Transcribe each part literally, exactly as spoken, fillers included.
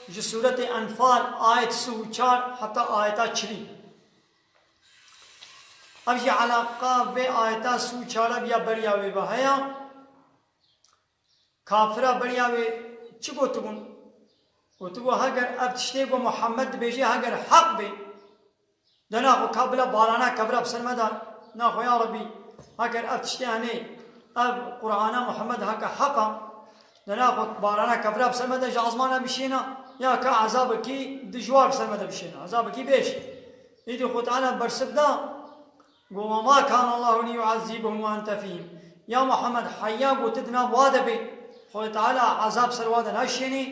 Ji Sûretê Enfal, ayet sî û çar heta ayeta çilî. Ev jî eleqa vê ayeta sî û çar e ya beriya wê ve heye. Kafira beriya wê çi gotibûn? Gotibû, heger ev tiştê ku Muhammed dibêje heger heq bê, de naxwe ka bila barana kevra bi ser me de, naxwe ya Rebî, heger ev tiştê henê, ev Qur'ana Muhammed heke heq e, de naxwe barana kevra bi ser me de ji ezmana bişêne, ya ka ezabekî dijwar bi ser me de bişêne, ezabekî bêş. Îdî Xwe Teala bersiv da, Go, "وما كان الله ليعذبهم وأنت فيهم." Ya Muhammed, heya go tu di nav wa de bê, Xwedê Teala ezab ser wa de naşênê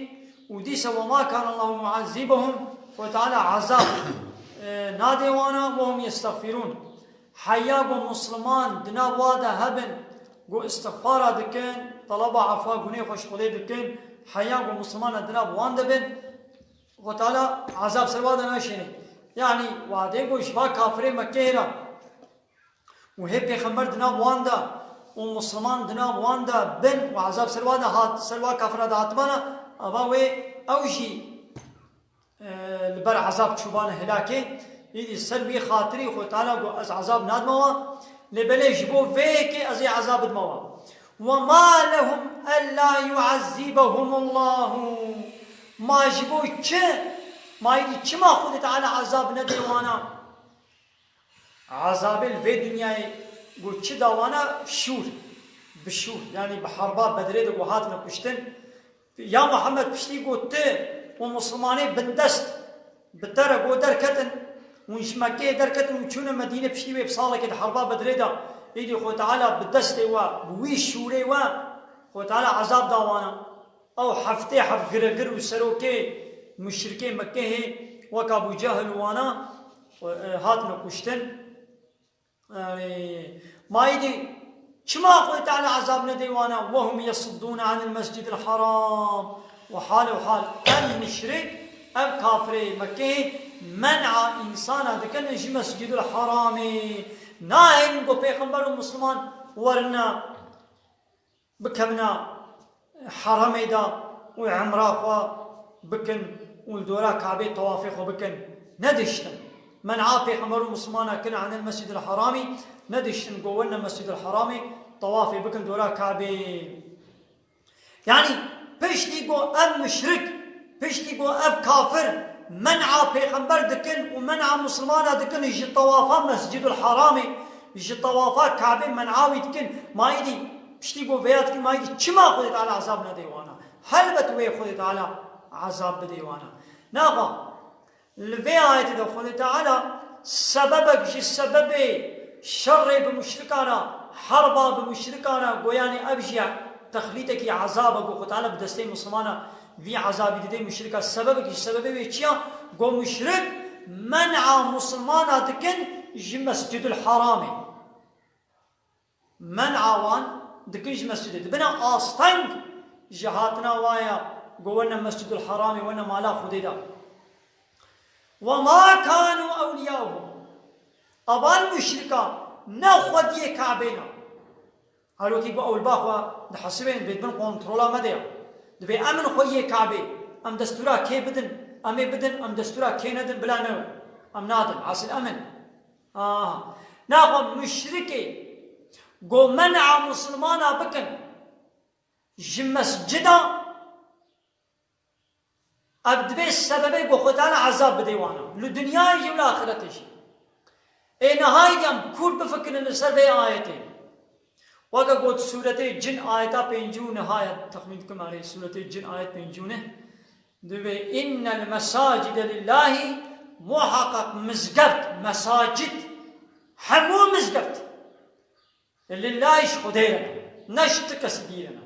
û dîsa "وما كان الله معذبهم", Xwedê Teala ezab, e, nadê wana, "وهم يستغفرون." Heya go Musliman di nav wa de hebin, go istixfara dikin, teleba efwa gunê xwe ji Xwedê dikin, heya go Muslimana di nav wan de bin, Xwe Teala ezab ser wa de naşênê. Yanî wadê got ji va kafirê Mekkeyê re û hê pêxember di nav wan de û Musliman di nav wan de bin û ezab ser wa de hat, ser wa kafira de hatibana, ava wê ew jî, e, li ber ezab çûbane hilakê. Îdî ser wî xatirî Xwe Teala got, "Ez ezab nadime wa, lê belê ji bo vê yekê ez ê ezab bidime wa." "وما لهم ألا يعذبهم الله." Ma ji bo çi? Ma îdî çima Xwedê Teala ezab nedê wana? Ezabê li vê dinyayê got çi da wana? Şûr. Bi şûr. Yanî bi herba Bedrê de got hatine kuştin. Ya Muhammed, piştî got tu û Muslimanê bindest bi te re got derketin, hûn ji Mekkeyê derketin û çûne Medîne, piştî wê bi salekê di herba Bedrê de, îdî Xwe Teala bi destê we, bi wî şûrê we, Xwe Teala ezab da wana. Ew heftê heft giregir û serokê muşrikê Mekkeyê wek Ebû Cehil û wana, e, hatine kuştin. Erê, ma îdî çima Xwedê Teala ezab nedê wana? "وهم يصدون عن المسجد الحرام." Û hal û hal em muşrik, ev kafirê Mekkeyê men'a însana dikin ji Mescidul Haramê. Nahêlin ku pêxember û Musliman werine bikevine Heremê de û emra xwe bikin û li dora Kabê tewafê xwe bikin. Nediştin. Men'a pêxember û Muslimana kirin anil Mescid el Haramî, nediştin go werne Mescid el Haramî tewafê bikin dora Kabê. Yanî piştî go ev muşrik, piştî go ev kafir men'a pêxember dikin û men'a Muslimana dikin ji tewafa Mescid el Haramê, ji tewafa Kabê men'a wî dikin. Ma îdî piştî ku vêya dikin, ma îdî çima Xwedê Teala ezab nedê wana? Helbet wê Xwedê Teala ezab bidê wana. Naxa, li vê ayetê de Xwedê Teala sebebek ji sebebê şerê bi muşrikan re, herba bi muşrikan re, goyanê ev jî texlîtekî ezab e, ku Xwedê Teala bi destê Muslimana vî ezabî didê muşrika. Sebebek ji sebebê wê çi ya? Go muşrik men'a Muslimana dikin ji Mescidul Haramê. Men'a wan dikin ji mescîdê. Dibine asteng ji hatina wa ya, go werne Mescîdul Haramê, werne mala Xwedê de. "وما كانوا أولياءه." Evan muşrika ne xwediyê Kabê ne. Her wekî ku ew li ba xwe dihesibên, dibê bin kontrola me de ya. Dibê em in xwediyê Kabê. Em destûra kê bidin, em ê bidin, em destûra kê nedin, bila ne. Em nadin. Hasil em in. Aha. Naxwe muşrikê go men'a Musulmana bikin ji mescida, ev dibê sebebê go Xwedê Teala ezab bidê wana. Li dinyayê jî û li axiretê jî. Ê niha yî em kûr bifikirin li ser vê ayetê. Weke got sûretê Cin ayeta pêncî û neh e, texmîn dikim erê sûretê Cin ayet pêncî û neh. Dibê, "إن المساجد لله", muhaqqaq mizgeft, mesacid, hemû mizgeft, "لله", ji Xwedê re ne, ne ji ti kesî dî re ne.